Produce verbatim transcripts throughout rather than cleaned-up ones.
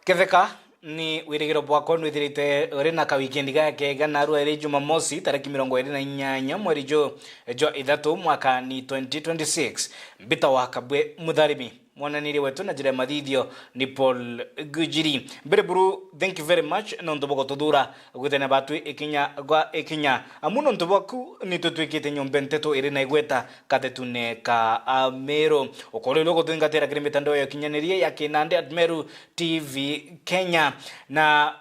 Ketheka ni wirigiro bwakwa nwithirite uri na kawikendi gakega, narua iri Jumamosi, tariki mirongo iri na inyanya mweri ju jwa ithatu, mwaka ni twenty twenty-six. Mbita wa Kabwe Mutharimi, mwananirie wetu na njira ya mathithio ni Paul Gujiri. Mbere buru, thank you very much nontu bwa gututhura gwitania batwi ikinya gwa ikinya. Amu nontu bwaku ni tutwikite nyomba nteto iri na igweta kathetune ka Ameru. Ukorirwe gutwingatira kiri mitandao ya ukinyaniria ya Kinandi at Meru T V Kenya, na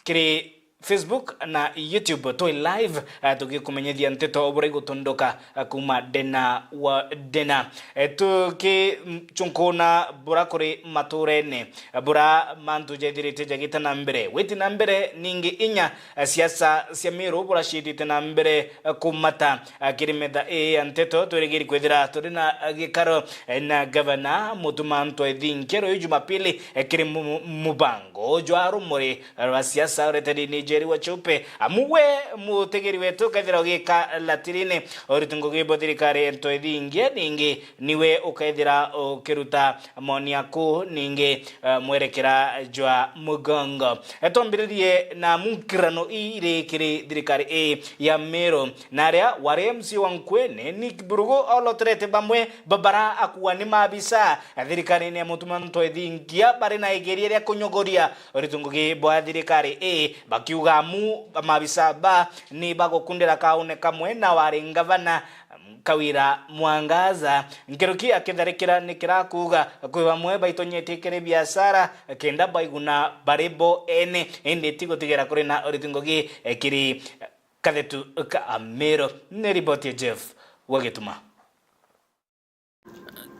kiri Facebook na YouTube twi live, eh, tugikumenyithia nteto buria igutunduka, eh, kuma ndena wa ndena. Eh, tukichunkuna bura kuri maturene, eh, bura mantu jethirite jagita na mbere. Witi na mbere ningi inya, eh, siasa cia Meru bura ciitite na mbere, eh, kumata. Ah, kiri metha ii ya nteto, twirigiri kwithira turi na, ah, gikaro, eh, na gavana Mutuma M'Ethingia ruyu Jumapili, eh, kiri mu-, mu-, mubango jwa rumuri rwa siasa ureteri ni Njeri wa Chupe. Amu we mutegeri wetu ukethira ugika latirini, uriti ngugi bwa thirikari ya M'Ethingia, ningi niwe ukethira ukiruta moni aku, ningi, eh, mwerekera jwa mugongo. Eh, twambiririe na munkirano ii iri kiri thirikari ii ya Meru. Na aria wari M C A wa Nkuene, Nick Mburugu, oloterete bamwe ba bara akuuga ni maabisa thirikarine ya Mutuma M'Ethingia bari na igeria ria kunyogoria uriti ngugi bwa thirikari ii, bakiuga amu maabisa ba ni bagukundira kaune kamwe na wari ngavana Kawira Mwangaza. Nkuruki akitharikira ni kirakuuga kwi bamwe baitonyetie kiri biashara kenda baiguna bari bo ene, indi ti gutigira kuri na uriti ngugi kiri kathetu ka Ameru. Ni riboti ya Jeff wa Gituma.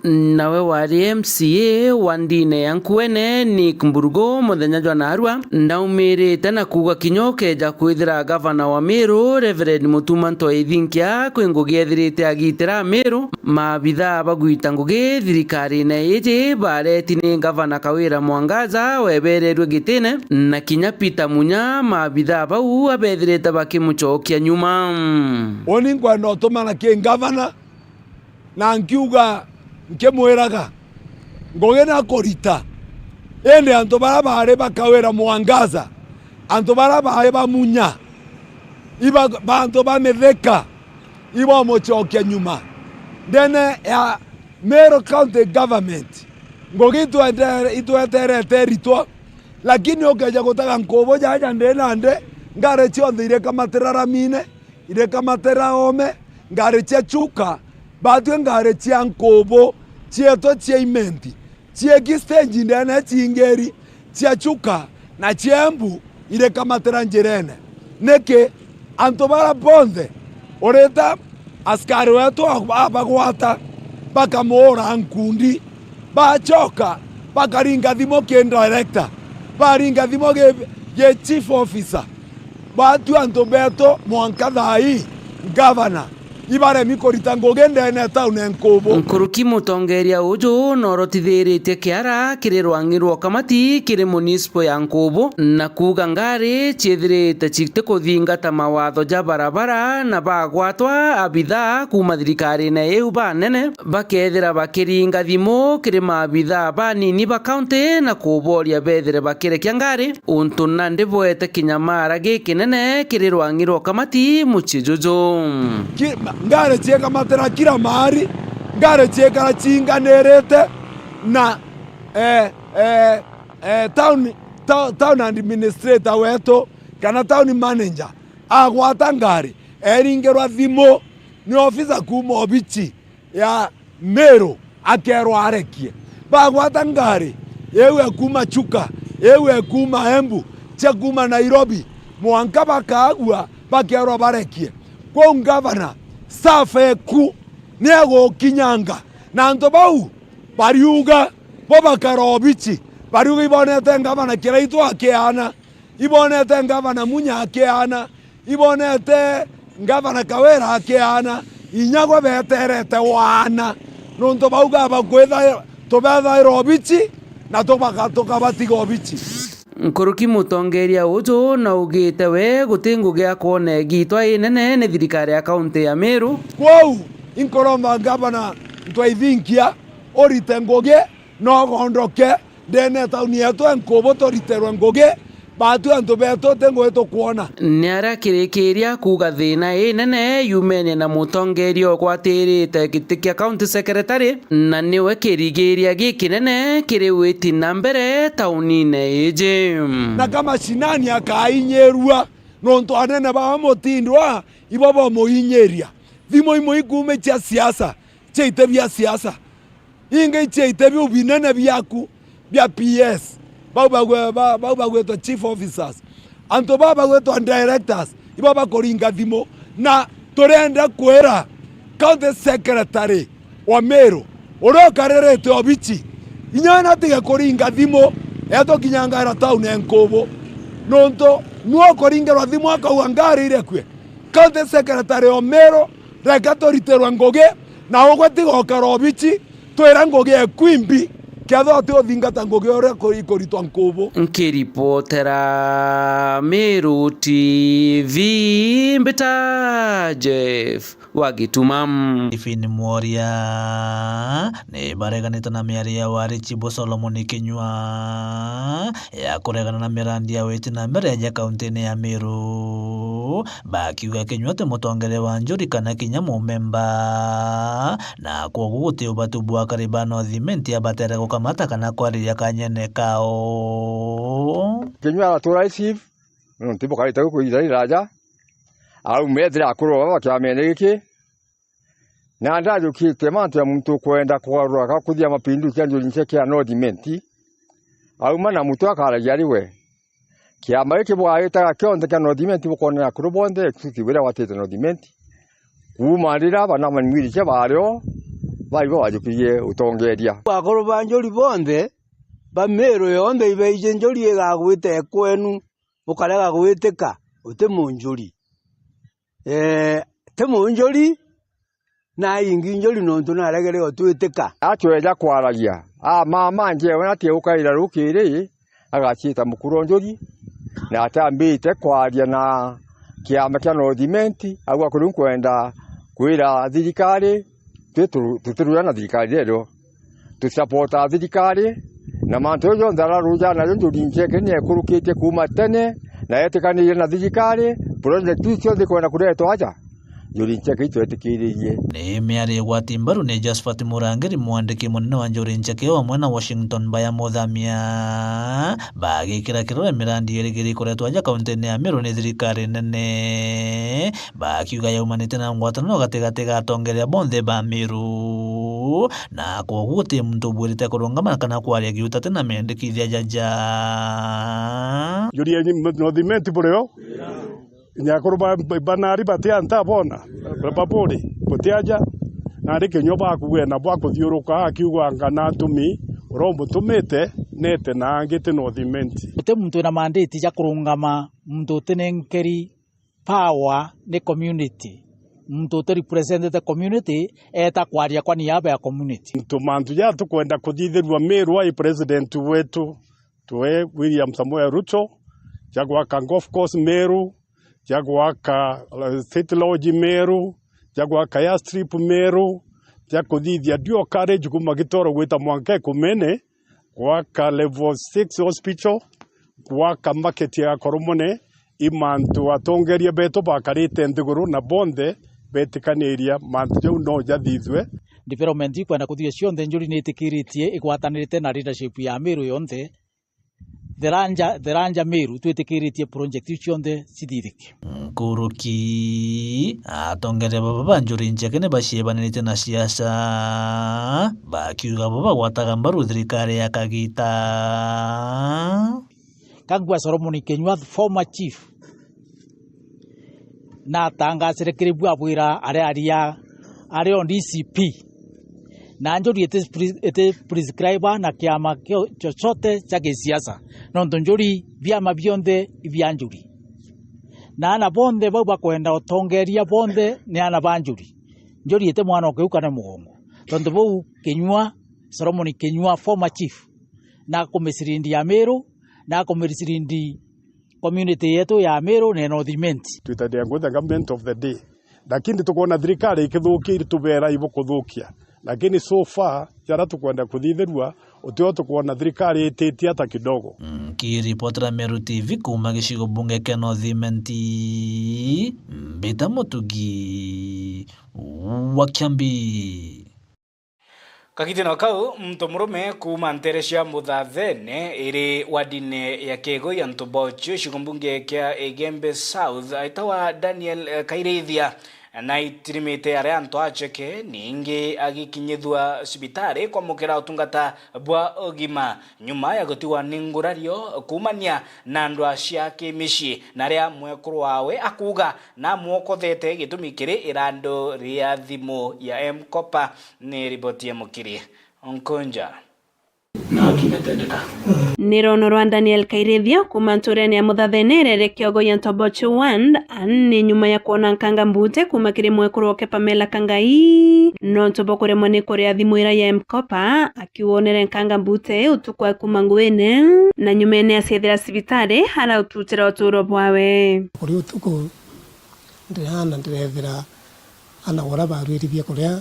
Nawe wari M C A wa ndine ya Nkuene, Nick Mburugu, muthenya jwa narua, ndaumirite na kuuga kinya ukeja kwithira gavana wa Meru, Reverend Mutuma M'Ethingia, kwi ngugi ethirite agitira Ameru, maabithaa bagwita ngugi thirikarine iji bareti ni gavana Kawira Mwangaza webererue gitine, na kinya Peter Munya, maabithaa bau abethirite bakimucokia nyuma. Uni nkwenda utumana ki gavana, na nkiuga, nkimwiraga, ngugi na kurita, indi antu baria baari ba Kawira Mwangaza, antu baria baari ba Munya, iba, bantu ba Mithika, ibamucokia nyuma. Ndene ya Meru County Government, ngugi itwete-, itweterete iritwa, lakini ukeja gutega nkubu jaja ndi na ndi, ngari cionthe irikamatira ramine, irikamatira oome, ngari cia Chuka, batwi ngari cia nkubu cietu cia imenti, cieki stage ndene ciingiri cia Chuka na cia Embu irikamatira njirene. Niki? Antu bara bonthe urita askari wetu a-, abagwata, bakamuura nkundi, bacoka bakaringa thimu ki director, baringa thimu gi, gi chief officer, batwi antu betu mwanka thaa ii, gavana, ibaremi kurita ngugi ndene taune nkubu. Nkuruki mutongeria uju norotithiritie kiara kiri rwang'i rwa ukamati kiri municipal ya Nkubu, na kuuga ngari ciithirite citikuthingata mawatho ja barabara na bagwatwa abithaa kuuma thirikarine iu banene, bakethira bakiringa thimu kiri maabithaa banini ba kaunti na kuboria bethire bakirekia ngari, untu nandi bwete kinyamara gikinene kiri rwang'i rwa ukamati mucii juju. Ki-, ma-, ngari ciikamatira kira maari, ngari ciikara ciinganirite na, eh, eh, eh, town, to-, town administrator wetu kana town manager agwata ngari, eringirwa thimu ni ofisa kuuma obici ya Meru akeerwa arekie. Bagwata ngari, iu ekuuma Chuka, iu ekuuma Embu, cia kuuma Nairobi, mwanka bakaagua bakeerwa barekie. Kwou ngavana, safa eku ni egukinyanga. Na antu bau bariuga, bo bakara obici, bariuga ibonete ngavana Kiraitu akiaana, ibonete ngavana Munya akiaana, ibonete ngavana Kawira akiaana, inya gwe beterete waana. Nontu bauga bakwithaira, tubethaira obici, na tubaka-, tukabatiga obici. Nkuruki mutongeria uju naugite we guti ngugi akwona igitwa inene ni thirikari ya kaunti ya Meru. Kwou, inkuromba ngavana M'Ethingia urite ngugi, nogondoke, Ndene tauni yetu e Nkubu turiterwe ngugi, baatu antu betu ti ngugi tukwona. Ni aria kirikiria kuuga thiina inene yumenie na mutongeria ugwatirite giti kia county secretary, na niwe kirigiria gikinene kiri witi na mbere taunine iji. Na ka mashinani akainyirua, nontu anene ba mutindwa ibo bomuinyiria. Thimu imwe ikuume cia siasa, cia ite bia siasa. Ingi iciite biu binene biaku bia P S, bau bagwe-, ba-, bau bagwitwa chief officers, antu bau bagwitwa directors, ibo bakuringa thimu. Na turenda kwira county secretary wa Meru, uria ukaririte obichi, inya we natige kuringa thimu, etukinyangaira town e Nkubu, nontu niwe ukuringirwa thimu akauga ngari irekue. County secretary o Meru, reka turitirwe ngugi, na ugwe tiga ukara obichi, twira ngugi eku imbi, kethira uti uthingata ngugi uria ku-, ikuritwa Nkubu. Nkiripotera Meru T V, mbita Jeff wa Gituma. Stephen Mworia, ni bareganite na miario ya warichi bo Solomon Kinyua ya kuregana na mirandi ya witi na mbere ya kauntine ya Meru. Bakiuga Kinyua ti mutongeria wa njuri kana kinya mumemba, na kwogu guti ubatu bwa akari ba North Imenti abatere gukamata kana kwariria kanyene kao. Kinyua aratura receive, nontu bukarite guku ihinda riraja, au methira akuru baba kiamene giki, na ndajukite mantu ya muntu ukwenda kugarura ka kuthia mapinduzi ya njuri ncheke ya North Imenti, auma na mutu akaragia ari we. Kiama giki bwagitaga kionthe kia North Imenti bukwonera akuru bonthe, exclusive iria watite North Imenti. Kuuma rira bana manimwiriche bario, baibo bajukirie utongeria. Akuru ba njuri bonthe ba Meru yonthe ibaije njuri igagwita ekwenu, ukarega gwitika, uti munjuri. Eh, ti munjuri, na ingi njuri nontu naregere gutwitika. Atweja kwaragia, amama njewe natie gukaira rukiri, agaciita mukuru njuri, na atambite kwaria na kiama kia North Imenti, au akuru nkwenda kwira thirikari, twi tu-, tutirura na thirikari rero. Tusapotaa thirikari, na mantu jau jonthe araruja najo njuri ncheke ni ekurukitie kuuma tene, na etikanirie na thirikari, project iu cionthe ikwenda kuretwa aja, njuri ncheke itwetikiririe. Ni miario igwati mbaru ni Josephat Murangiri, mwandiki munene wa njuri ncheke, o amwe na Washington Baya Muthamia, bagikira kirore mirandi irigiri ikuretwa aja kauntine ya Meru ni thirikari nene, bakiuga yaumanite na ngwataniro gatigati ga atongeria bonthe ba Meru, na kwogu guti muntu ubwirite kurungama kana kwaria giuta ati na mendekithia jaja. Njuri yenyu North Imenti burio? Inya akuru ba, ba, banari batianta bona, ba, baburi, butiaja, nari Kinyua bakugwe na bwakuthiuruka akiuga ngana atumi, uria umutumite nete na angi ti North Imenti. Guti muntu wina mandate ja kurungama muntu utinenkeri power ni community. Muntu uti representete community, eeta kwaria kwa niaba ya community. Ntu mantu ja tukwenda kuthithirua Meru ai president wetu, twe William Samoei Ruto, ja gwaka golf course Meru, ja gwaka, uh, State Lodge Meru, ja gwaka airstrip Meru, ja kuthithia dual carriage kuma Gitoro gwita mwanka Ekumene, gwaka level six hospital, gwaka market ya Koromone, i mantu atongeria betu bakarite nthiguru na bonthe betikaniria mantu jau no jathithue. Development ikwenda kuthithua cionthe, njuri ni itikiritie igwatanirite na leadership ya Meru yonthe. Tharanja, Tharanja Meru, twitikiritie project iu cionthe cithithike. Nkuruki, atongeria baba ba njuri ncheke ni baciebanitie na siasa, bakiuga bo bagwataga mbaru thirikari ya kagita. Kangua Solomon Kinyua, former chief, natangasire kiri bwabwira aria aria, aria on D C P. Na njuri iti pre-, iti prescribe na kiama kio-, chochote cha gisiasa. Nontu njuri, biama bionthe ibia njuri. Na ana bonthe bau bakwenda utongeria bonthe ni ana ba njuri. Njuri iti mwana ukiu kana mugongo. Tontu bau Kinyua, Solomon Kinyua, former chief, na kumisirindi ya Meru, na kumisirindi community yetu ya Meru na North Imenti. Twitania ngwitha government of the day. Lakini tukwona thirikari ikithukia, iritubera ibukuthukia. Lakini so far, jaria tukwenda kuthithirua, Utio tukwona thirikari ititie hata kidogo. Nkiripotera Meru T V kuuma gicigo bunge kia North Imenti, Mbita Mutugi wa Kiambi. Kagitino kau, muntu murume kuuma nteere cia Muthathene iri wadine ya Kegoi ya Ntubochu, gicigo mbunge kia Igembe South, aitawa Daniel, eh, Kairithia, na aitirimite ari antu aceke, ningi agikinyithua cibitari kwamukira utungata bwa ugima, nyuma ya gutigwa ni ngurario kuumania na ndwaa cia kimicii, na ria mwekuru wawe akuuga namwokothete gitumi kiri irandu ria thimu ya M-Kopa. Ni riboti ya Mukiri Onkonja. Na haki imetendeka. Ni rono rwa Daniel Kairithia kuuma nturene ya Muthathene irere Kiogo ya Ntobocho Ward, ani nyuma ya kwona nkanga mbute kuuma kiri mwekuru wake Pamela Kangai, nontu bwa kuremwa ni kuria thimu ira ya M-Kopa, akiwonere nkanga mbute utuku akuuma nguine, na nyumene aciethira cibitari araututira uturo bwawe. Kuri utuku, ndiraana ndireethira ana ura barwiri biakuria,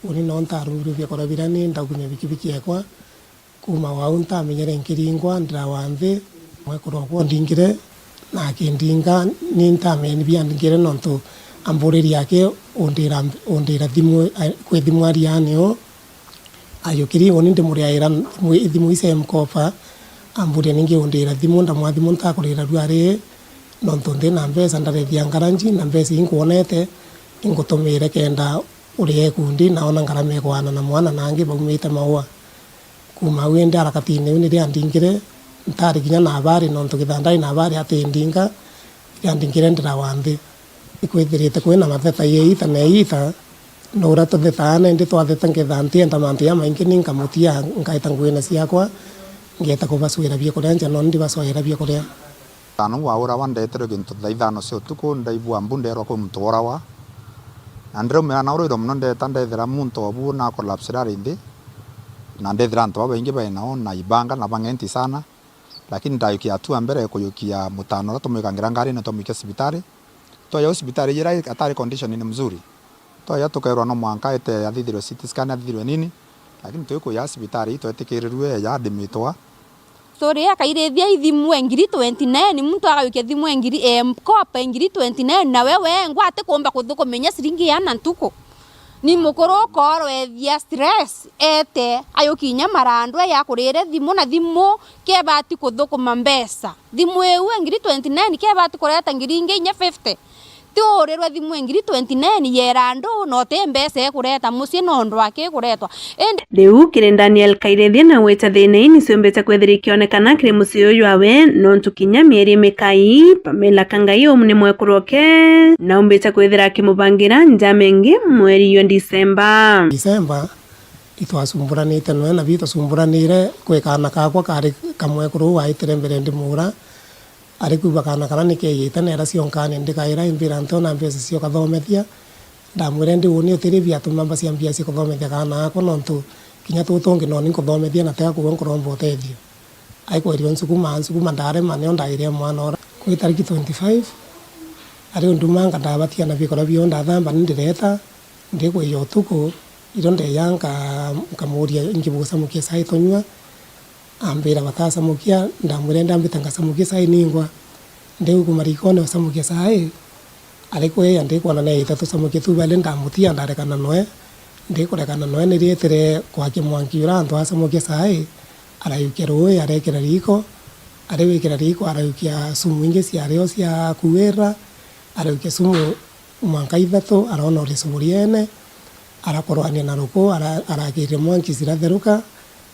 uni no ntarungirue biakuria biria ni ndagunya bikibiki ekwa. Kuuma wau ntamenyere nkiringwa ndirawa nthi, mwekuru okwa ondingire, na akindinga, ni ntamenya ni biandingire nontu amburirie aki undira, undira thimu, kwi thimu aria niu. Ayukiri uni ndimuriaira thimu, thimu ici M-Kopa, amburia ningi undira thimu, ndamwaa thimu ntakurira rua ri, nontu ndina mbeca ndarethia ngaranji, na mbeca inkwonete ingutumire kenda urie ikundi, na ona ngarama ikwaana na mwana na angi baumite maua. Kuuma au indi harakatine iu niria andingire, ntari kinya na abari, nontu githandari na abari atindinga, riria andingire ndirawa nthi. Ikwithirite kwina matheta yeita na eita, na uria tuthetaa na indi twatheta nkethaa ntienda mantu jamaingi ni nkamutia, nkaita nguine ciakwa, ngeeta kubacwira biakuria nja, no ndibacwaira biakuria. Tano waurawa, ndeterwe gintu thaa ithano cia utuku, ndaigua mbu nderwa kwi muntu worawa. Na ndiraumira naurwirwe mono, ndeeta ndethira muntu obu na collapse ari nthi, na ndethira antu babaingi bai nao na ibanga na bang'enti sana, lakini ndayukia hatua mbere kuyukia mutano uria tumwikangira ngarine twamwikia cibitari. Twaja au cibitari ira atari condition ni mzuri. Twaja tukerwa no mwanka ete athithirwe C T scan, athithirwe nini, lakini tuikuja cibitari ii twetikirirue eja admitwa. Story ya Kairithia ithimu e ngiri twenty nine, muntu agayukia thimu e ngiri, e, M-Kopa e ngiri twenty nine, na we wengwa atikumba kuthukumenya ciringi iana ntuku. Ni mukuru ukorwethia stress, ete ayukinya marandu eya kurire thimu, na thimu kebati kuthukuma mbeca. Thimu iu e ngiri twenty nine kebati kureta ngiri ingi inya fifty. Ti urirwe thimu e ngiri twenty nine yera andu, na uti mbeca ikureta mucii nondu aki ikuretwa. Indi riu kiri Daniel Kairithia na gwita thina ii niciumbite kwithira ikionekana kiri mucii uyu awe, nontu kinya mieri mikai, Pamela Kangai umu ni mwekuru oke, na umbite kwithira akimubangira njama ingi mweri jwa Disemba. Disemba, itwacumburanite noe, na bitwacumburanire kwi kaana kakwa kari kamwekuru uu waitire mbere ndimuura, ari kuuga kaana kara ni keejite, neera cionkane ndikaira, imbira ntiona mbeca cia ukathomethia. Ndamwira, indi uuni utiri biatuma mbacia mbia cia kuthomethia kaana gakwa, nontu kinya tutu tungi noni nkuthomethia, na tia kuuga nkuromba utethio. Aikwerio nsukuma, nsukuma ndarema, nio ndaire mwana ura. Kwi tariki twenty five, ari undumanga ndabatia na bikorwa bio ndathamba, ni ndireeta, ndikwija utuku, irio ndeeja nka-, nkamuuria, ingi bugucamukia cai tunyua? Ambira, batacamukia. Ndamwira, indi ambite ngacamukie cai ningwa. Ndigukuma rikone ucamukia cai, ari kwija, ndikwona neejite tucamukie tubairi, ndamutia, ndarekana noe. Ndikurekana noe, nirietire kwakia mwanki uria antu acamukia cai, arayukia ruui, arekira riko, ari gwikira riko, arayukia cumu ingi ciario cia kuira, arayukia cumu mwanka ithatu, arona uri cuburiene, arakorwania na ruku, ara-, arakiria mwanki ciratheruka,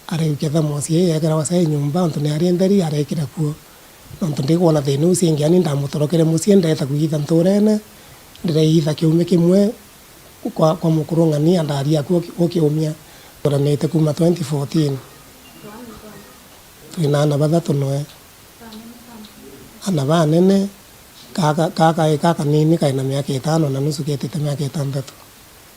arayukia thermos ii yeekiragwa cai nyomba, ontu ni ari ntheri, areekira kuo. Nontu ndikwona thina uu cingi, ani ndamutorokere mucii, ndeeta kwiitha ntuurene, ndireitha kiumia kimwe kwa, kwa mukuru ng'ania, ndaaria kuo ki-, gukiumia. Turanite kuuma twenty fourteen. Twina aana bathatu noe. Aana banene, kaka, kaka, kakanini kaina miaka itano na nusu, ketite miaka itantatu.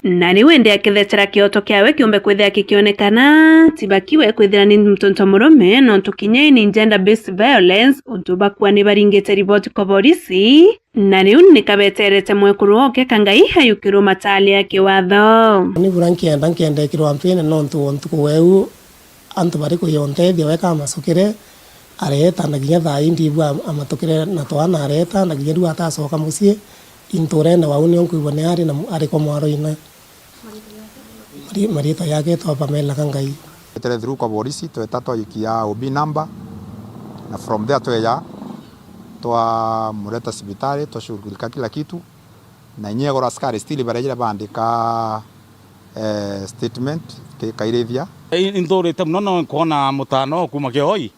Na riu indi akithecera kioto kiawe kiumbe kwithira kikionekana, ti bakiwe kwithira ni muntu murume, nontu kinya ii ni gender based violence, untu bakua ni baringite riboti kwa borisi, na riu ni kabeterete mwekuru oke Kangai ayukirwe matali ya kiwatho. Ni bura nkienda, nkienda ikirwa mpine, nontu wa ntuku weu Antu bari kuya untethia weka amacukire, areeta, na kinya thaa ii ndiigua am-, amatukire na twana areeta, na kinya riu atacoka mucii, inturene wau nio nkwigua ni ari na mu-, ari kwa mwaro ina. Mari-, mariitwa yake etwa Pamela Kangai. Twetire through kwa borisi, tweta twajukia O B number, na from there tweja, twamureta cibitari, twashughulika kila kitu, na inya igoro askari still barejire baandika, eh, statement, ki-, kairithia. I-, inthurite mono no nkwona mutano kuuma Kioi,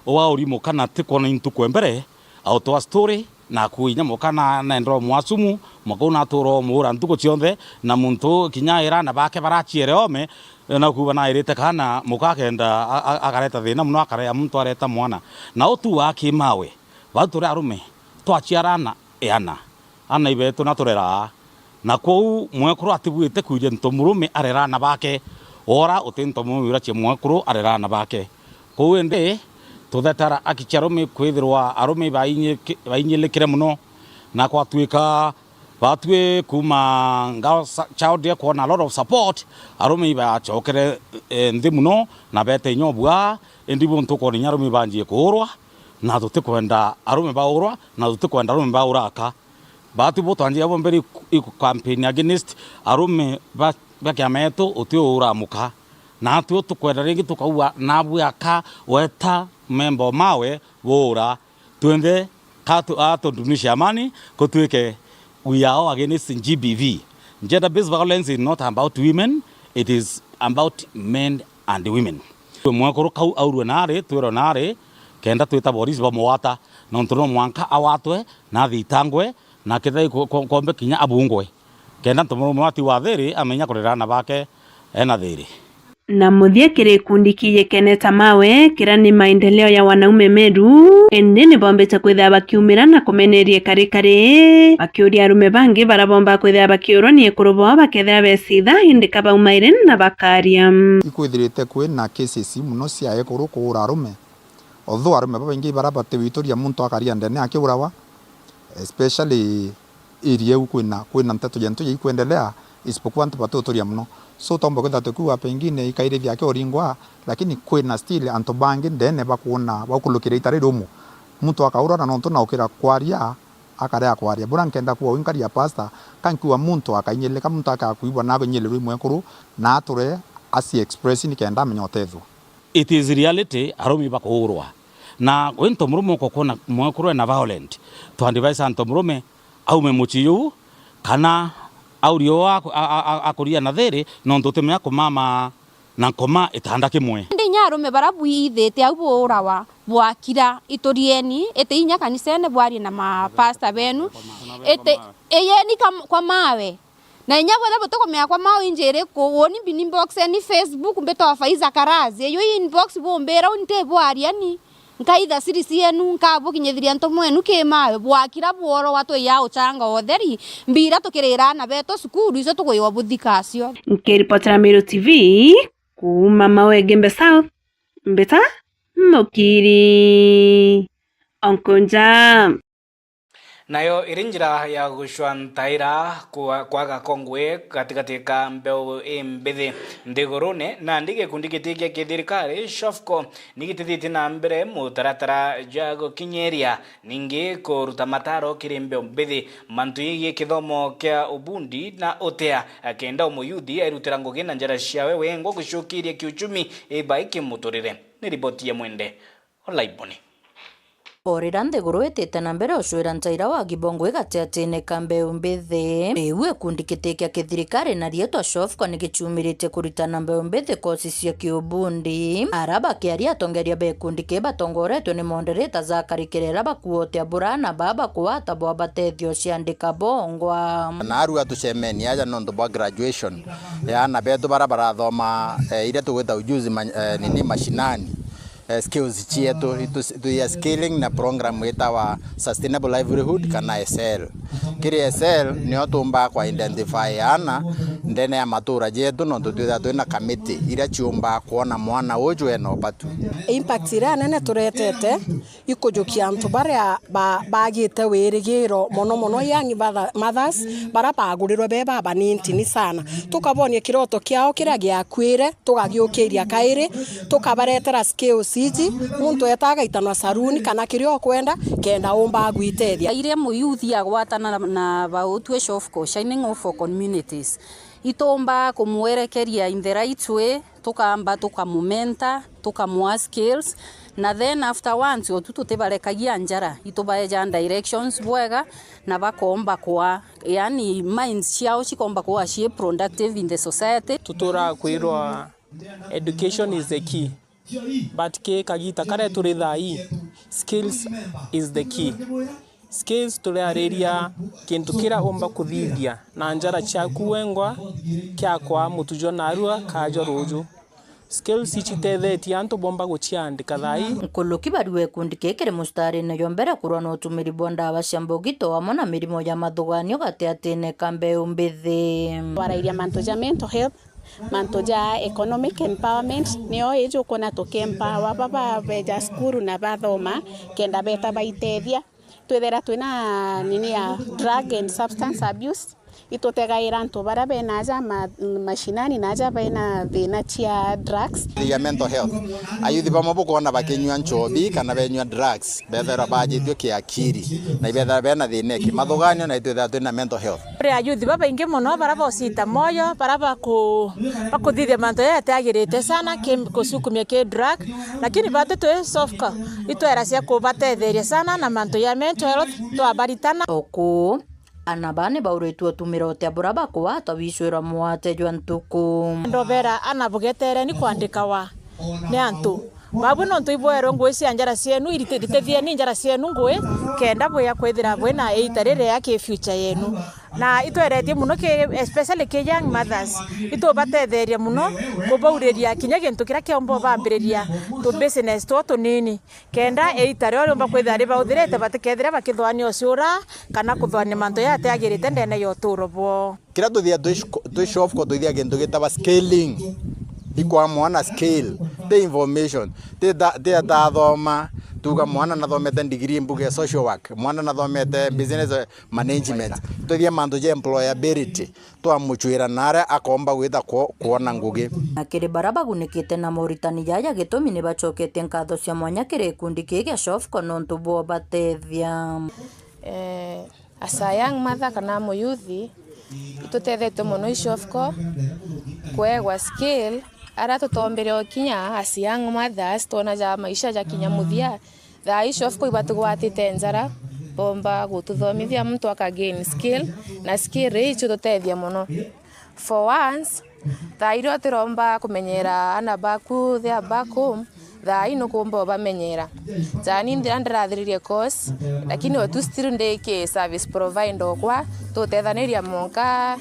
uwa urimu kana ti kwona intuku mbere, autwa story, na akua inya muka na, na endera umwacumu, muka u natura umuura ntuku cionthe, na muntu kinya aira aana bake baraciere oome, na kuuga nairite kaana, muka akenda a-, a-, akareta thina mono, akarea muntu areta mwana. Na utu wa kimawe, bau turi arume, twaciara aana, eana. Aana ibeetu na tureraa. Na kwou mwekuru atibuite kwiria ntomurume arera aana bake. Wora uti ntomurume wiracia mwekuru arera aana bake. Kwou indi, tuthetara aki cia arume kwithirwa arume ibainyiki-, bainyilikire mono. Na kwatwika batwi kuuma Ngao sa-, Child Day kwona a lot of support, arume ibacokere, eh, nthi mono, na beete inya ubua, indi buntu kwona inya arume ibanjie kuurwa, na tutikwenda arume baurwa, na tutikwenda arume baura aka. Baatwi bo twanjia bo mbere iku-, iku campaign against arume ba, ba kiama yetu uti uura muka. Naatwi tukwenda ringi tukaua naabwi aka weta memba mawe buura. Twende ka tu-, a tundumishe amani, kutwike we are all against G B V. Gender based violence is not about women, it is about men and women. Mwekuru kau aurwe naari, twirwe naari, kenda twita borisi bamugwata, nontu no mwanka agwatwe, na athitangwe, na kethira iku-, ko-, kombe kinya abungwe. Kenda ntomurume wati wa thiri amenya kurera aana bake ena thiri. Na muthia kiri gikundi kiijikene ta mawe, kiria ni maendeleo ya wanaume Meru, indi ni bombite kwithira bakiumira na kumeneria kari kari, bakiuria arume bangi baria bomba kwithira bakiurwa ni ekuru bao bakethira becitha, indi ka baumaire na bakaria. Ikwithirite kwina cases mono cia ekuru kuura arume, although arume babaingi baria batiwituria muntu akaria ndene akiurawa, especially area iu kwina, kwina nteto ya ntu ya ikwendelea, isipokuwa antu batuturia mono. So, tomba kwithira tukiuga pengine ikairithia akiuringwa, lakini kwina still antu bangi ndene bakwona, bakulukira ita riri umu. Muntu akaurwa na nontu naukira kwaria, akarega kwaria. Bura nkenda kuuga wi nkari ya pastor, ka nkiuga muntu akainyilika, muntu akakwigua na aginyilirwa i mwekuru, na ature aci express nikenda amenye utethua. It is reality, arumi bakuurwa. Na wi ntomurume ukokwona mwekuru ena violent, twa advise ntomurume aume mucii juu, kana aurie uu aku-, a-, a-, a-, akuria na thiri, nontu utimenya kumama na nkoma itanda kimwe. Indi inya arume baria bwithite au buurawa, bwakira, iturieni, iti inya kanisene bwarie na mapasta benu, iti, iyeni kam-, kwa mawe. Na inya bwethira butikumenya kwa mawe injiri ku, uni mbini inbox ni Facebook, mbitwa Faiza Karazi. Iyo inbox bumbira, uni ntibwaria ni. Nkaitha siri cienu, nkabukinyithiria ntomurume wenu ki mawe, bwakira bworowa twiya uchanga utheri, mbira tukirira aana betu cukuru, icio tugwiwa buthika acio. Nkiripotera Meru T V, kuuma Mawe Gembe South, mbita Mukiri Onkonja. Nayo iri njira ya gucwa ntaira kwa, kwaga kongwe gatigati ka mbeu imbithi nthigurune, nandi gikundi giti gia kithirikari, SHOFCO, ni gitithitie na mbere mutaratara jwa gukinyiria, ningi kuruta mataro kiri mbeu mbithi mantu yegii kithomo kia ubundi na utea, kenda umuyuthi airutira ngugi na njira ciawe wengwa gucukiria kiuchumi ibai kimuturire. Ni riboti ya Mwende Olaiboni. O riria nthiguru itite na mbere ucwira ntaira wa kibongo igatiatine ka mbeu mbithi, riu gikundi kiti kia kithirikari na riitwa SHOFCO ni gichiumiritie kuritana mbeu mbithi kosi cia kiubundi. Ara bakiaria atongeria ba gikundi kii batongoretwe ni moderator Zakari Kirera bakuotia bura na baba kuata bwa batethio ciandika bongwa. Na arua tucemeni aja nontu bwa graduation ya aana betu bara barathoma, eh, iria tugwita ujuzi ma-, eh, nini mashinani. eh, skills cietu, itu-, tuya scaling na program itawa Sustainable Livelihood kana S L. Kiri S L nio tumbaa kwa identify ana ndene ya matura jetu, nontu twithaa twina kamiti iria ciumbaa kwona mwana uju ena ubatu. Impact iria nene turetete ikujukia antu baria ba-, bagite wirigiro, mono mono young mother-, mothers, bara bagurirwe be baba ni ntini sana. Tukabonia kiroto kiao kiria giakuire, tugagiukiria kairi, tukabaretera skills iji, muntu eta agaitanwa saruni kana kiria ukwenda, kenda umba gwitethia. Iria muyuthi agwatana na, na bautwe Shofco, Shining Hope for Communities, itumba kumwerekeria in the right way, tukamba tukamumenta, tukamua skills, na then afterwards otu tutibarekagia njara, itubaeja directions bwega, na bakomba kwa, yani minds ciao cikomba kwa cie productive in the society. Tuturaa kwirwa education is the key, but ki kagita karia turi thaa ii, skills is the key. Skills turiariria kintu kiria umba kuthithia na njara ciaku wengwa kiakwa mutu jwa narua kaa jwa ruju. Skills icitethetie antu bomba guciandika thaa ii. Nkuluki bariwe gikundi kii kiri mustarine jwa mbere kurwa na utumiri bwa ndawa cia mbugito amwe na mirimo ya mathuganio gatiatine ka mbeu mbithi. Twarairia mantu ja mental health, mantu ja economic empowerment, nio iji ukwona tukempower baba beja cukuru na bathoma kenda beta baitethia. Twithira twina nini ya drug and substance abuse, itutegaira antu baria bena aja ma-, mashinani na aja bena thina cia drugs. Ya mental health. Ayuthi bamwe bukwona bakinyua nchobi kana benyua drugs, bethirwa bajitue kiakiri, na ibethirwa bena thina iki. Mathuganio na itwithirwa twina mental health. Kuri ayuthi babaingi mono baria bocita moyo, baria baku-, bakuthithia mantu jaria jatiagirite sana, ki-, kusukumia ki drug, lakini batu twi Shofco, itwera cia kubatetheria sana na mantu ja mental health, twabaritana. Oku, ana baa ni bauritue utumira utia buria bakugwata wicwirwa mwate jwa ntuku. Ndobera ana bugetereni kwandikawa ni antu. Babu nontu ibwerwe ngui cia njara cienu, irite-, ritithieni njara cienu ngui, kenda bwia kwithira bwina iita riria ki future yenu. Na itweretie mono ki, especially ki young mothers, itubatetheria mono kubauriria kinya gintu kiria kiomba bambiriria tu business two tunini, kenda iita riria riumba kwithira ribauthirite batikethire bakithwania uciura kana kuthwania mantu jatiagirite ndene ya uturo bwao. Kiria tuthia twi sh-, twi Shofco, tuthia kintu gitagwa scaling. Ikwa mwana scale, ti information, ti ta-, ti atathoma, tuga mwana nathomete degree mbuge social work, mwana nathomete business management. Tuthia mantu ja employability, twamucwira na aria akomba gwita kwo-, kwona ngugi. Na kiri baria bagunikite na moritani jaja, gitumi ni bacoketie nkatho cia mwanya kiri gikundi kii gia Shofco nontu bwa batethia. Eh, As a young mother kana muyuthi, itutethetwe mono i Shofco kwegwa skill, aria tutombire ukinya as young mothers, twona ja maisha jakinya muthia. Thaa ii Shofco ibatigwatite njara, bomba gututhomithia muntu aka gain skill, na skill ii ichitutethia mono. For once, thaa iria utiromba kumenyera ana baku, they are back home, thaa ii nukumba ubamenyera. Jani ndira ndirathiririe course, lakini otu still ndi ki service provider okwa, tutethaniria monka.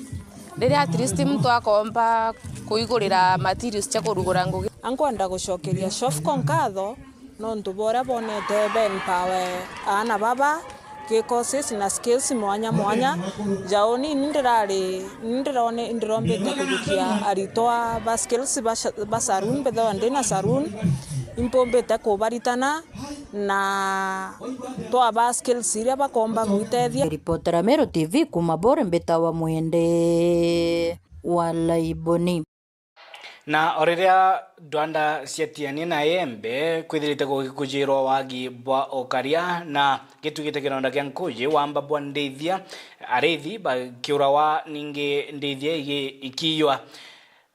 Riria at least muntu akomba kuigurira materials cia kurugura ngugi. Ankwenda gucokeria Shofco nkatho, nontu bwa uria bonete be empower aana baba ki courses na skills mwanya mwanya. Jau ni ni ndirari, ni ndirone, ndirombite kujukia aritwa ba skills ba sha-, ba saloon, mbithagwa ndi na saloon, impumbite kubaritana na twaba skills iria bakomba gwitethia. Ripotera Meru T V kuma Bore, mbitawa Mwende wa Laiboni. Na o riria ndwanda cia Tiania na Embe kwithirite gukujirwa wagi bwa ukaria na gitwikite kironda kia nkuji, wamba bwa ndithia, arithi bakiurawa, ningi ndithia igi-, ikiiywa.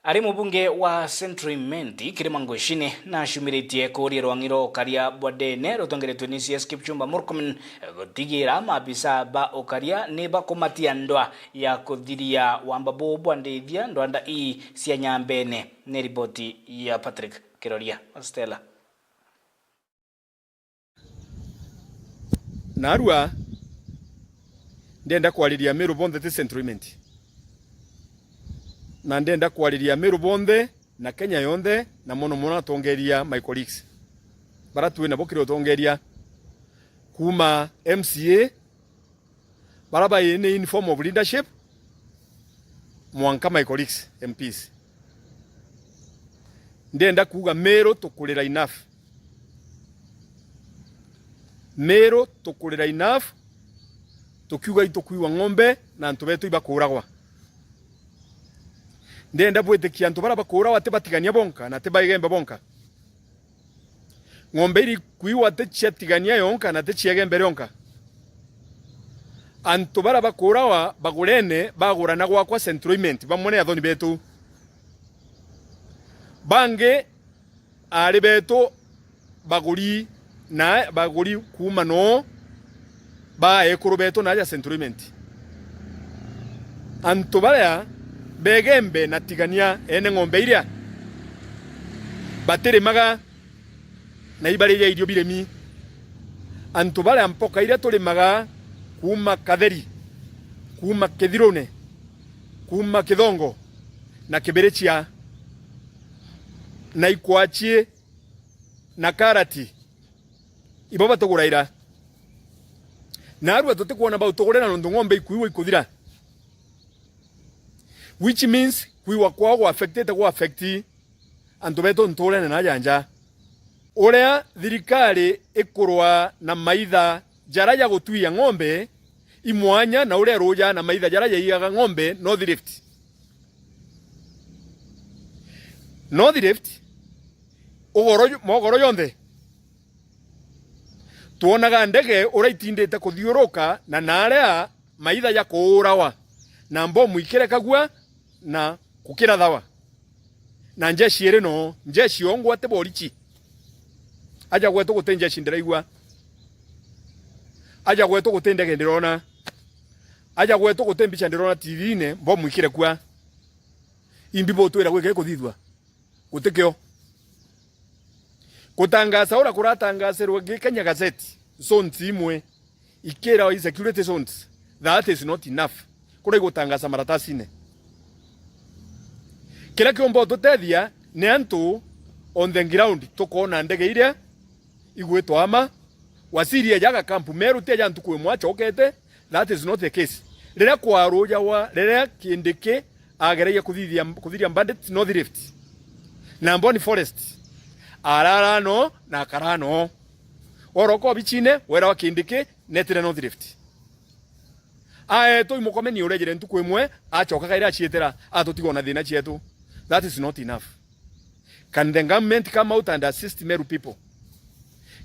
Ari mubunge wa Central Imenti, Kirima Ngochini, nacumiritie kuuria rwang'i rwa ukaria bwa ndene rutongeretwe ni C S Kipchumba Murkomen gutigira maabisa ba ukaria ni bakumatia ndwa ya kuthiria wamba buu bwa ndithia ndwanda ii cia Nyambene. Ni riboti ya Patrick Kiroria. Stella. Narua, ndenda kwariria Meru bonthe ti Central Imenti. Na ndenda kwariria Meru bonthe na Kenya yonthe, na mono mono atongeria my colleagues. bara twi nabo kiri utongeria, kuuma M C A, bara bai in form of leadership, mwanka my colleagues, M Ps. Ndenda kuuga Meru tukurira enough. Meru tukurira enough, tukiuga itukuiwa ng'ombe na antu betu ibakuragwa. Ndenda bwitikia antu bara bakuragwa ti batigania bonka na ti ba Igembe bonka. Ng'ombe iri kuiwa ti cia Tigania yonka na ti cia Igembe rionka. Antu bara bakuragwa bagurene bagurana gwakwa Central Imenti, bamwe ni athoni betu. Bangi aari betu baguri na baguri kuuma noo ba ekuru betu na aja Central Imenti. Antu baria ba Igembe na Tigania ene ng'ombe iria batirimaga na ibaria irio biremi. Antu baria mpoka iria turimaga kuuma Katheri, kuuma Kithirune, kuuma Kithongo na Kibirichia na Ikwachie na Karati, ibo batuguraira. Naarua tutikwona bautugurira nontu ng'ombe ikuiwa ikuthira. Which means kuiwa kwao gwa affectite gwa affect antu betu nturene na aja nja. Uria thirikari ikurwa na maitha jaria ja gutwia ng'ombe i mwanya na uria ruja na maitha jaria jaigaga ng'ombe North Rift. North Rift, ugoro, mogoro jonthe, twonaga ndege uria itindite kuthiuruka na naria maitha ja kuurawa na mbomu ikirekagua na kukirathawa. Na njeshi iri no, njeshi yongwa ti borichi. Aja gwetu guti njeshi ndiraigua. Aja gwetu guti ndege ndirona. Aja gwetu guti mbicha ndirona T V-ine, mbomu ikirekua. Imbi butwira gwiki kuthithua? Gutikio. Gutangasa uria kuratangasirwe gi Kenya Gazette, zones imwe ikira i security zones, that is not enough. Kuria igutangasa maratasine. Kiria kiumba ututethia ni antu on the ground, tukona ndege iria igwitwa ama, waziri ejaga kampu Meru ti aja ntuku imwe acokete, that is not the case. Riria kwarujawa, riria Kindiki agereire kuthithia, kuthiria bandits North Rift na Amboni Forest, arara no na akara no. Oroka obichine, wera wa Kindiki netire North Rift. Aetwe imukomeni urejire ntuku imwe, acoka kairi acietera, atutiga na thina cietu. That is not enough. Can the government come out and assist Meru people?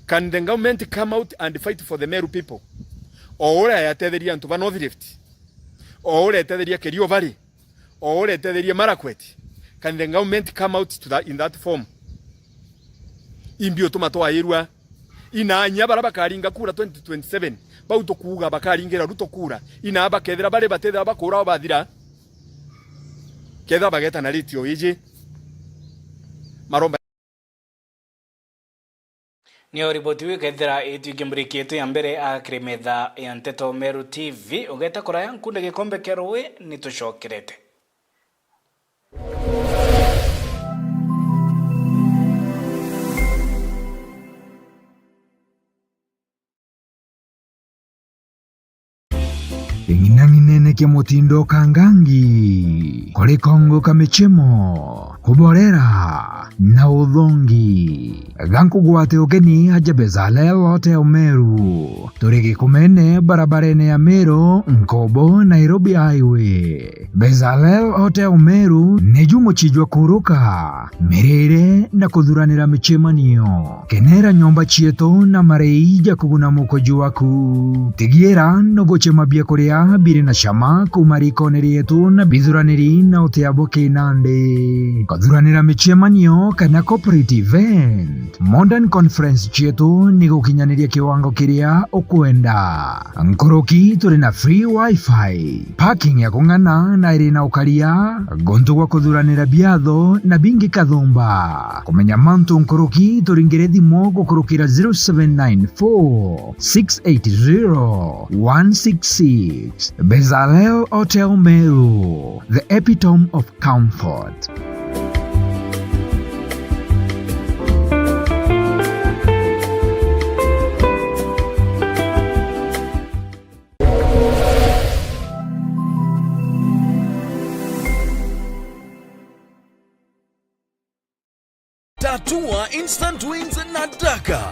Can the government come out and fight for the Meru people? O uria yatetheria antu ba North Rift, o uria yatetheria Kerio Valley, o uria yatetheria Marakwet, can the government come out to that, in that form? Imbi utuma twairua? Inanya bara bakaringa kura twenty twenty-seven, bau tukuuga bakaringira Ruto kura, ina bakethira bari batethira bakura bathira, kethira bageta na ritio iji. Maromba. Niyo riboti iu ikethira itwike mburiki yetu ya mbere akiri metha ya nteto Meru T V. Ugeta kuraya nkunde gikombe kia ruwi, ni tucokerete. King'inang'inene kia mutindo kangangi, kuri kongo ka michemo, kuborera na uthongi. Ga nkugwate ugeni aja Bezalel Hotel Meru. Turi Gikumene, barabarene ya Meru, Nkobo, Nairobi Highway. Bezalel Hotel Meru niju muchijwa kuruka, mirire na kuthuranira michemanio. Kenera nyomba cietu na marei ja kuguna mukoji waku. Tigiira nuguchema biakuria biri na chama kuuma rikone rietu na bithuraniri na utia bwa kinandi. Kuthuranira michemanio kana corporate event, modern conference cietu ni gukinyaniria kiwango kiria ukwenda. Nkuruki turi na free wifi, parking ya kung'ana na iri na ukaria, guntu gwa kuthuranira biatho na bingi kathumba. Kumenya mantu nkuruki, turingire thimu gukurukira zero seven nine four six eight zero one six six. Bezalel Hotel Meru, the epitome of comfort. Tatua instant wins na Daka.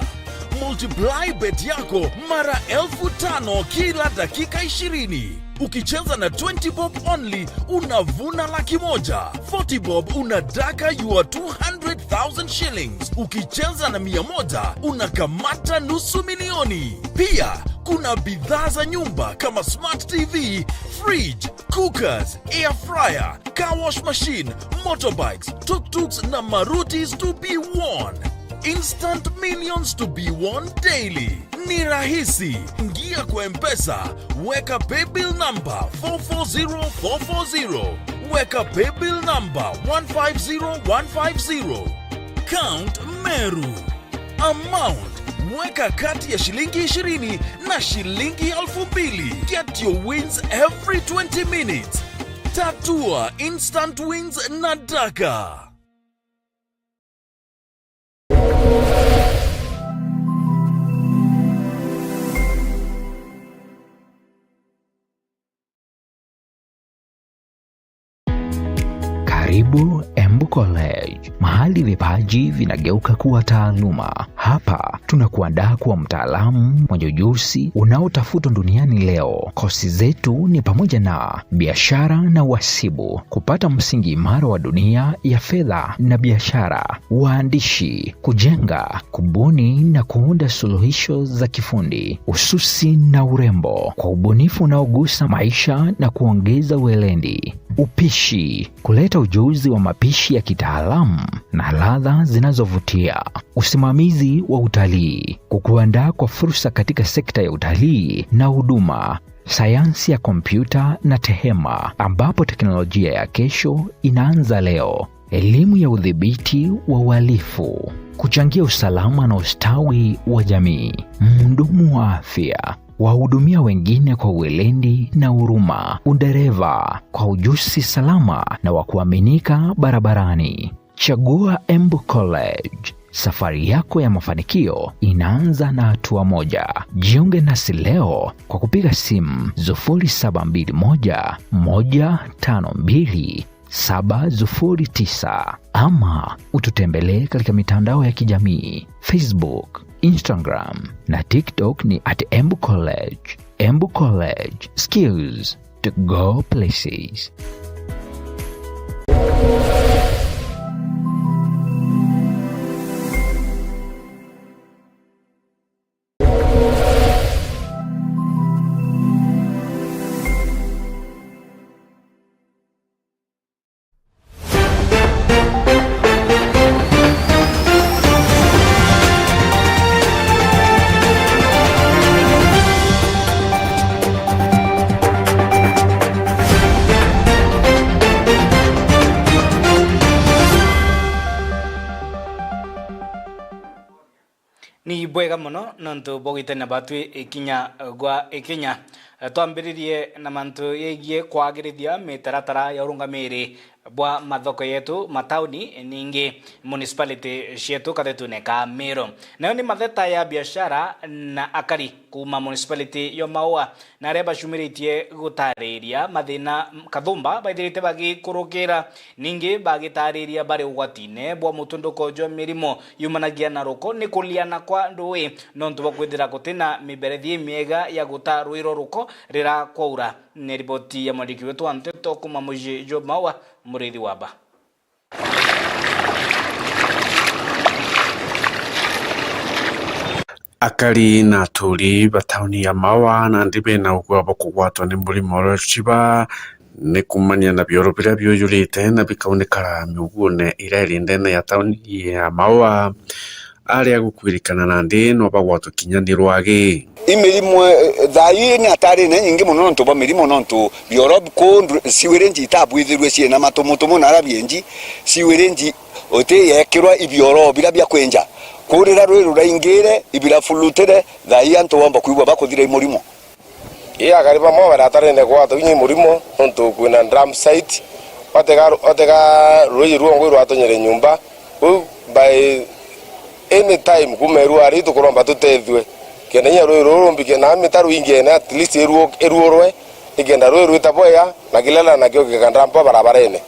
Multiply bet yako mara elfu tano kila dakika ishirini. Ukicheza na twenty bob only, unavuna laki moja. Forty bob, una Daka your two hundred thousand shillings. Ukicheza na mia moja, unakamata nusu milioni. Pia, kuna bidhaa za nyumba kama smart T V, fridge, cookers, air fryer, car wash machine, motorbikes, tuk-tuks na marutis to be won. Instant millions to be won daily. Ni rahisi. Ingia kwa M-Pesa, weka paybill number four four zero four four zero, weka paybill number one five zero one five zero. Count Meru. Amount, weka kati ya shilingi ishirini na shilingi elfu mbili. Get your wins every twenty minutes. Tatua instant wins na Daka. Karibu Embu College, mahali vipaji vinageuka kuwa taaluma. Hapa tunakuandaa kuwa mtaalamu mwenye ujuzi unaotafutwa duniani leo. Kosi zetu ni pamoja na biashara na uhasibu, kupata msingi imara wa dunia ya fedha na biashara, uandishi, kujenga, kubuni na kuunda suluhisho za kifundi, ususi na urembo, kwa ubunifu unaogusa maisha na kuongeza weledi, upishi, kuleta ujuzi wa mapishi ya kitaalamu na ladha zinazovutia, usimamizi wa utalii, kukuandaa kwa fursa katika sekta ya utalii na huduma, sayansi ya kompyuta na tehema, ambapo teknolojia ya kesho inaanza leo. Elimu ya udhibiti wa uhalifu, kuchangia usalama na ustawi wa jamii. Mhudumu wa afya, wahudumia wengine kwa uelendi na huruma. Udereva, kwa ujuzi salama na wa kuaminika barabarani. Chagua Embu College. Safari yako ya mafanikio inaanza na hatua moja. Jiunge nasi leo kwa kupiga simu sufuri saba mbili moja, moja tano mbili, saba sufuri tisa, ama ututembelee katika mitandao ya kijamii, Facebook, Instagram na TikTok ni at Embu College. Embu College, skills to go places. Ni bwega mono nontu bwa gwitania batwi ikinya gwa ikinya. Twambiririe na mantu yegie kwagirithia mitaratara ya urungamiri bwa mathoko yetu matauni, ningi municipality cietu kathetune ka Meru. Nayo ni matheta ya biashara na akari kuuma municipality ya Maua na aria bacumiritie gutariria mathina kathumba baithirite bagikurukira, ningi bagitariria bari ugwatine bwa mutunduko jwa mirimo yumanagia na ruko ni kuliana kwa ndui nontu bwa kwithira gutina miberethi imiega ya guta rwiro ruko rira kwaura. Ni riboti ya mwandiki wetu wa nteto kuuma mucii jwa Maua, Muriithi wa Ba. Akari na aturi ba tauni ya Maua nandi bena ugua bwa kugwatwa ni murimo uria uciba ni kumania na bioro biria biujurite na bikaunikara miugune iria iri ndene ya tauni ya Maua. Aria gukwirikana nandi no bagwatwe kinya ni rwagi. I mirimo, eh, thaa ii ni atari ni nyingi mono nontu bwa mirimo, nontu bioro kuu ndu-, siwiriji itabwithirue ciina matumutumu na aria bienji, siwiriji uti yekirwa ibioro biria bia kwinja. Kuu riria rwi ruraingire, ibirafulutire, thaa ii antu boomba kwigua bakuthira i murimo. Ii akari bamwe baratarene gwatwa inya i murimo, nontu kwina drum site, watega, watega ruiji rwongwa irwatonyere nyomba, kwou by any time kuma iruari tukuromba tutethue, kenda inya ruiji ruru rumbike na mitaru ingene at least iruo-, iruurwe, nikenda ruiji rwita bwega, na kilela nakio gikadampa barabarene,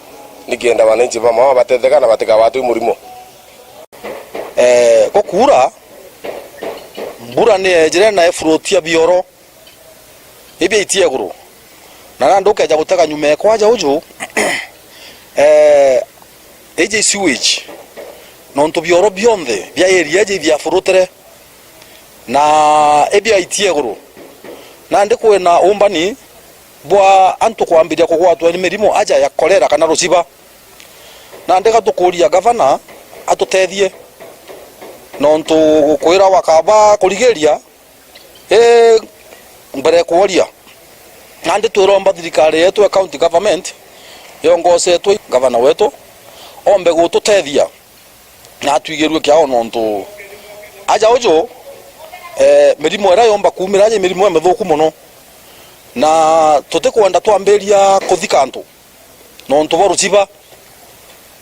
nikenda wananchi bamwe batetheka na batikagwatwe i murimo. Eh, gukuura, mbura ni yejire na ifurutia bioro ibia itie iguru, na nandi ukeja gutega nyuma ekwaja uju, eh, iji sewage, nontu bioro bionthe bia area iji ibiafurutire na ibia itie iguru. Nandi kwina umbani bwa antu kwambiria kugwatwa ni mirimo aja ya kolera kana ruciba. Nandi gatukuria gavana atutethie, nontu kwira wakaba kurigiria, i mbere kworia. Nandi twiromba thirikari yetu ya county government yongosetwe gavana wetu ombe gututethia na atwigirue kiao, nontu aja uju, eh, mirimo iria yomba kumira aja i mirimo imithuku mono, na tutikwenda twambiria kuthika antu nontu bwa ruciba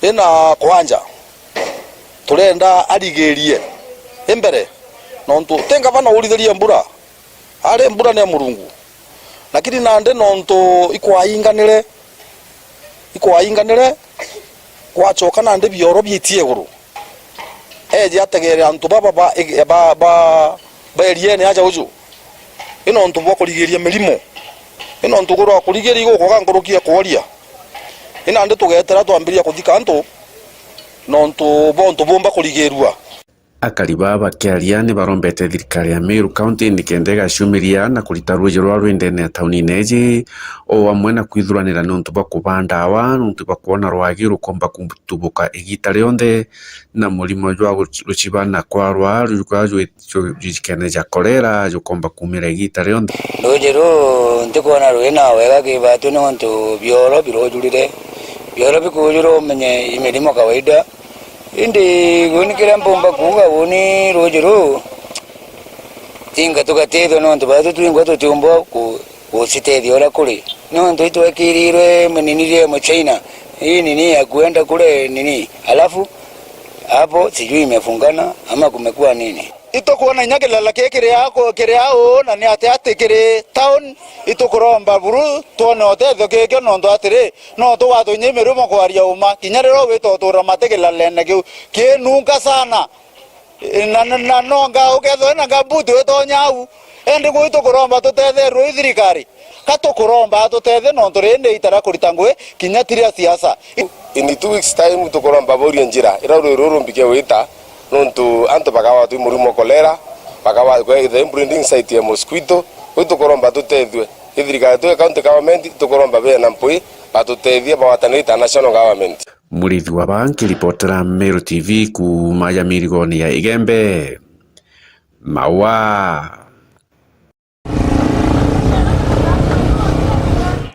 ina kwanja. Turenda arigirie imbere, nontu ti ngavana urithirie mbura, ari mbura ni ya Murungu, lakini nandi nontu ikwainganire, ikwainganire, gwacoka nandi bioro biitie iguru. Eje ategeere antu baba ba, ba, ba, ba eriene aja uju. I nontu bwa kurigiria mirimo. I nontu kurwa kurigiria igukwaga nkuruki ya kworia. I nandi tugeetera twambiria kuthika antu nontu bwa untu bumba kurigirua. Akari baa bakiaria ni barombete thirikari ya Meru County nikenda igaciumiria na kurita ruuji rwa rwi ndene ya taunine iji, o amwe na kwithuranira niuntu bwa kubaa ndawa, niuntu bwa kwona rwagi rukomba kutubuka igiita rionthe, na murimo jwa guci-, ruciba na kwarwa ruria jwi-, jwijikene ja kolera jukomba kuumira igiita rionthe. Ruuji ruu ntikwona rwina wega ki batu niuntu bioro birujurire. Bioro bikujura umenye i mirimo kawaida. Indi guni kiria mpumba kuuga guni ruuji ruu, tinga tugatethua niuntu batu twingwa tutiumba ku-, gucitethia uria kuri. Niuntu itwekirirwe minini ria Mchina, hii nini ya kuenda kule nini, alafu hapo sijui imefungana ama kumekuwa nini. Itukwona inya kilala kii kiri aa ku-, kiri aa uu, na ni ati ati kiri town. Itukuromba buru twone utethio kikio, nontu atiri, no tugwatwe inya i mirimo kwaria uma, kinya riria ugwita utura mati kilalene kiu kinunka sana. Na, na, na nonga ukethwa wina gambuti witonya au. Indi gwi tukuromba tutetherwe i thirikari. Ka tukuromba atutethie, nontu riri ni itara kurita ngugi, kinya tiria siasa. In two weeks time tukuromba baurie njira iria rui ruru rumbikie gwita, nontu antu bakawatwa i murimo kolera, bakawa-, kwethira i breeding site ya mosquito. Gwi tukuromba tutethue. I thirikari tu ya county government tukuromba bena mpwi, batutethie, bagwatanire international government. Murithi wa baa nkiripotera Meru T V kuuma ya mirigoni ya Igembe. Maua.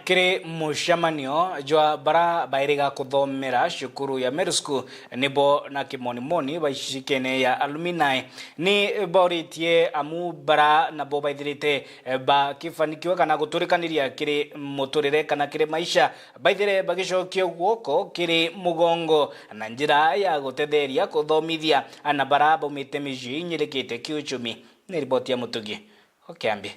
Kiri mucemanio jwa bara bairiga kuthomera cukuru ya Meru School, nibo na kimonimoni baicikene ya alumni ni boritie amu bara nabo baithirite bakifanikiwa kana guturikaniria kiri muturire kana kiri maisha, baithire bagicokia guoko kiri mugongo na njira ya gutetheria kuthomithia ana bara baumite micii inyirikite kiuchumi. Ni riboti ya Mutugi o Kiambi.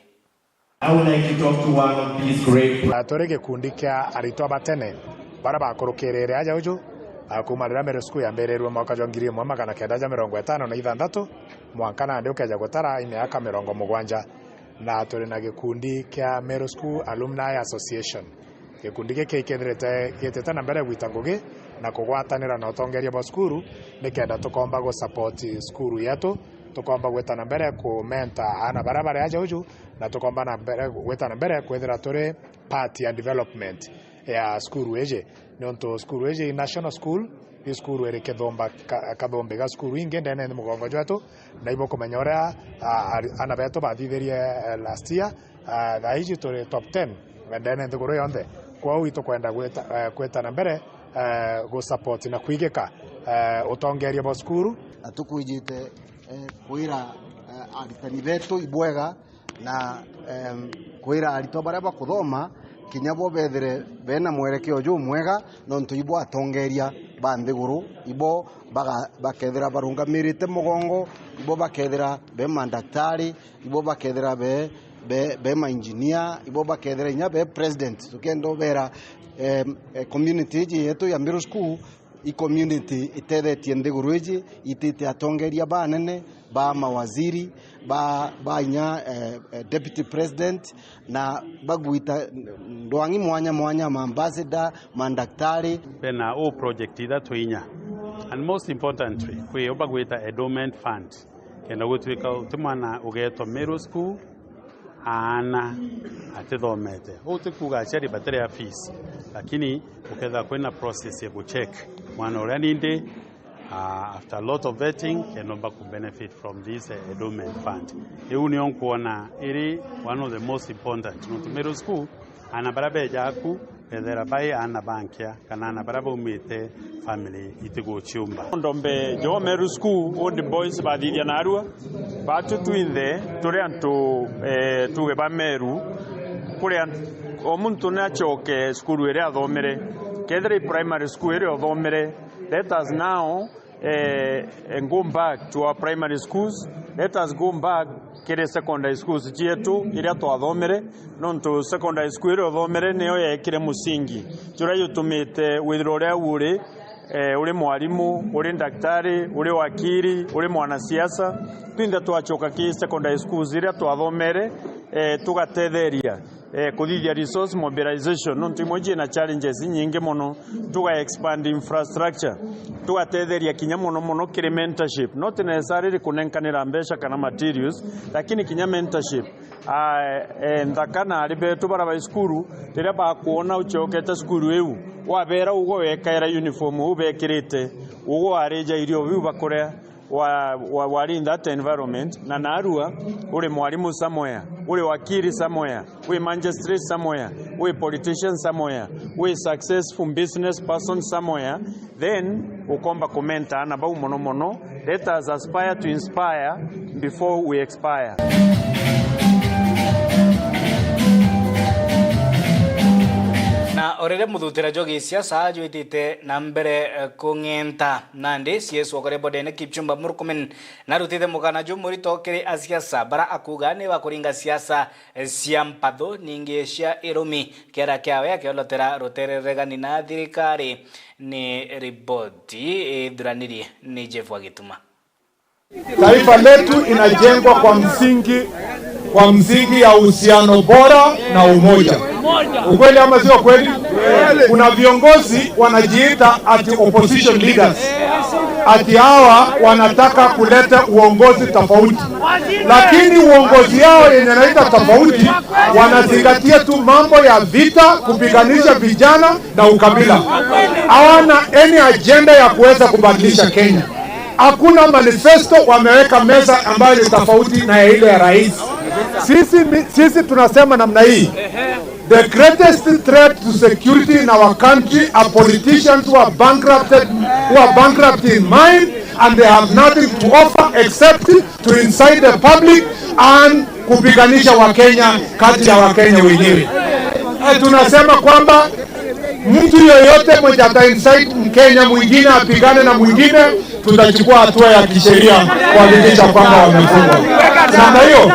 I would like to talk to one of these great. Ah, turi gikundi kia aritwa ba tene bara bakurukirire aja uju, ah, kuuma riria Meru School yambirirwe mwaka jwa ngiri imwe magana kenda ja mirongo itano na ithanthatu, mwanka nandi ukeja gutara i miaka mirongo mugwanja. Na turi na gikundi kia Meru School Alumni Association. Gikundi giki kithirite gitite na mbere gwita ngugi na kugwatanira na utongeria bwa cukuru, nikenda tukomba gu support cukuru yetu, tukomba gwita na mbere ku mentor aana baria bari aja uju, na tukomba na mbere gwita na mbere kwithira turi part ya development ya cukuru iji, niuntu cukuru iji i national school, i cukuru iri kithumba ka-, kathumbi ga cukuru ingi ndene nthi mugongo jwetu, na ibukumenya uria, a-, ari-, aana betu bathithirie, eh, last year, ah, thaa iji turi top ten ndene nthiguru yonthe. Kwou itukwenda gwita, eh, kwita na mbere, eh, gu support na kwigika, eh, utongeria bwa cukuru. Na tukwijite, eh, kwira, eh, aritani betu ibwega na, em, kwira aritwa baria bakuthoma kinya bo bethire bena mwerekeo jumwega, nontu ibo atongeria ba nthiguru, ibo baga-, bakethira barungamirite mugongo, ibo bakethira be mandaktari, ibo bakethira be, be, be mainjinia, ibo bakethira inya be president. Tukenda ubera, em, eh, community iji yetu ya Meru School, I community itethetie nthiguru iji, itite atongeria banene, ba mawaziri, ba, ba inya, eh, eh, deputy president, na bagwita ndwang'i mwanya mwanya, ma ambassador, mandaktari. Bena o project ithatu inya. And most importantly, kwi o bagwita endowment fund. Kenda gutwika uti mwana ugetwa Meru School, aana atithomete. Uu ti kuuga aciari batiri a fees, lakini ukethira kwina process ya gucheck mwana uria nindi, ah, after a lot of vetting, kenomba ku benefit from this, eh, endowment fund. Iu nio nkwona iri one of the most important. Nontu Meru School, aana baria beja aku, bethera bai aana ba nkia, kana aana baria baumite family itiguciumba. Ndombe jo Meru School, Old Boys bathithia narua, batu twinthe turi antu, eh, tuge ba Meru, kuri an-, o muntu ni acoke cukuru iria athomere. Kethira i primary school iria uthomere, let us now, eh, eh, go back to our primary schools. Let us go back kiri secondary schools cietu iria twathomere, nontu secondary school iria uthomere niyo yeekire musingi juria jutumite withirwa uria uri, eh, uri mwarimu, uri ndaktari, uri wakiri, uri mwanasiasa. Twinthe twacoka ki secondary schools iria twathomere, eh, tugatetheria, eh, kuthithia resource mobilization, nontu imwe ciina challenges inyingi mono, tuga expand infrastructure, tugatetheria kinya mono mono kiri mentorship, not necessarily kunenkanira mbeca kana materials, lakini kinya mentorship. Ah, eh, nthaka na ari betu bara bai cukuru, riria bakwona ucokete cukuru iu, wabera ugo wekaira uniform uu bekirite, ugo warija irio biu bakuria, wa, wa, wari in that environment, na narua uri mwarimu somewhere, uri wakiri somewhere, wi magistrate somewhere, wi politician somewhere, wi successful business person somewhere, then ukomba kumenta aana bau mono mono. Let us aspire to inspire before we expire. Na o riria muthutira jwa gisiasa jwitite na mbere, eh, kung'enta, nandi C S wa Korea Bondene Kipchumba Murkomen narutite mukana jumurito kiri asiasa bara akuuga ni bakuringa siasa cia mpathu, ningi cia irumi, kiara kiawe akiolotera rutereregani na thirikari. Ni riboti ithuranirie ni Jeff wa Gituma. Taifa letu inajengwa kwa msingi, kwa msingi ya uhusiano bora na umoja. Ukweli ama sio kweli? Kuna viongozi wanajiita ati opposition leaders, ati hawa wanataka kuleta uongozi tofauti, lakini uongozi yao yenye naita tofauti, wanazingatia tu mambo ya vita, kupiganisha vijana na ukabila. Hawana any agenda ya kuweza kubadilisha Kenya. Hakuna manifesto wameweka meza ambayo ni tofauti na ya ile ya rais. Sisi, mi-, sisi tunasema namna hii. The greatest threat to security in our country are politicians who are bankrupted, who are bankrupt in mind, and they have nothing to offer except to incite the public and kupiganisha Wakenya kati ya Wakenya wenyewe. Eh, tunasema kwamba mtu yoyote mwenye ata incite Mkenya mwingine apigane na mwingine, tutachukua hatua ya kisheria kuhakikisha kwamba wamefungwa. Namna hiyo.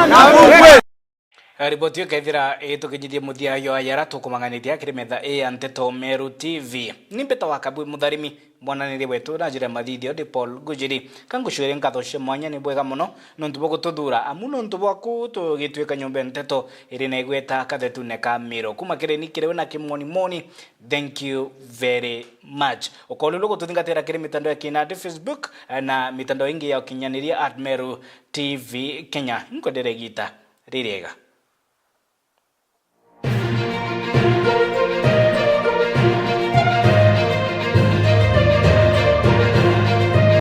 Eh, riboti iyo kethira itukinyithie muthia yo yara tukumang'anitie akiri metha ii ya Nteto Meru T V. Ni mbita wa Kabwi Mutharimi, mwananiria wetu na njira ya mathithio ndi Paul Gujiri. Ka ngucwire nkatho cia mwanya ni bwega mono nontu bwa gututhuura amu nontu bwaku tugituika nyomba ya nteto iri na igweta kathetune ka Miru. Kuma kiri ni kiri we na kimoni moni, thank you very much. Ukoona uri gututhingatira kiri mitandao ya kinandi, Facebook, eh, na mitandao ingi ya ukinyaniria at Meru T V Kenya. Nkwendere igita ririega.